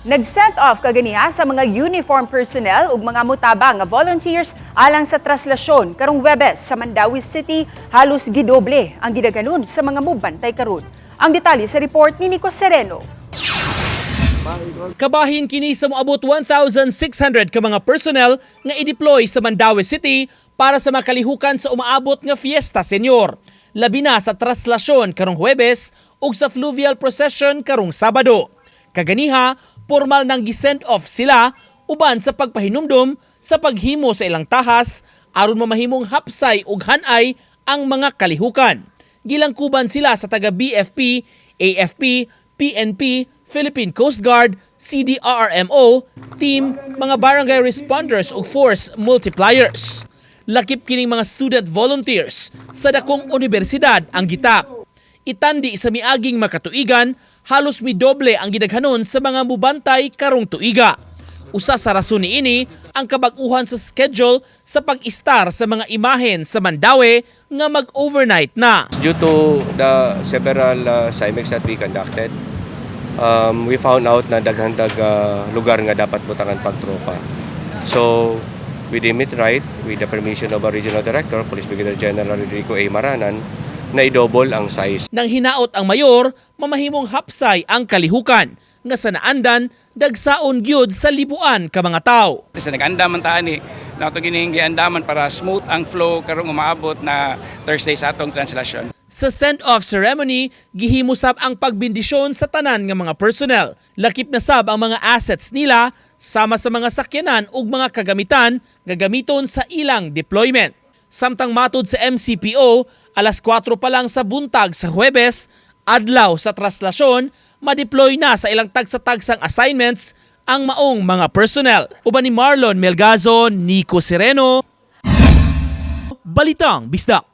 Nag-send off kaganiha sa mga uniform personnel ug mga mutabang nga volunteers alang sa traslasyon karong Webes sa Mandaue City. Halos gidoble ang gidaghanon sa mga mubantay karon. Ang detalye sa report ni Nico Sereno. Kabahin kini sa moabot 1,600 ka mga personnel nga i-deploy sa Mandaue City para sa makalihukan sa umaabot nga Fiesta Senior. Labi na sa traslasyon karong Huwebes ug sa fluvial procession karong Sabado. Kaganiha, formal nang gi-send off sila uban sa pagpahinumdum sa paghimo sa ilang tahas aron mamahimong hapsay ug hanay ang mga kalihukan. Gilangkuban sila sa taga BFP, AFP, PNP, Philippine Coast Guard, CDRRMO, team, mga barangay responders ug force multipliers. Lakip kining mga student volunteers sa dakong universidad ang gitap. Itandi sa miaging makatuigan, halos midoble ang gidaghanon sa mga mubantay karong tuiga. Usa sa rason niini ang kabag-uhan sa schedule sa pag-istar sa mga imahen sa Mandaue nga mag-overnight na. Due to the several CIMEX that we conducted, we found out na daghan tag lugar nga dapat butangan pagtropa. So, we deem it right, with the permission of our Regional Director, Police Brigadier General Rodrigo A. Maranan, na i-double ang size. Nang hinaot ang mayor, mamahimong hapsay ang kalihukan nga sa naandan dagsaon gyud sa libuan ka mga tao. Sa nag-andaman ta ani na ato gining giandaman para smooth ang flow karong umaabot na Thursday sa atong translation. Sa send-off ceremony, gihimo sab ang pagbendisyon sa tanan nga mga personnel. Lakip na sab ang mga assets nila sama sa mga sakyanan ug mga kagamitan nga gamiton sa ilang deployment. Samtang matod sa MCPO, alas 4 pa lang sa buntag sa Huwebes, adlaw sa traslasyon, ma-deploy na sa ilang tagsa-tagsang assignments ang maong mga personnel. Uban ni Marlon Melgazo, Nico Sereno, Balitang Bisdak.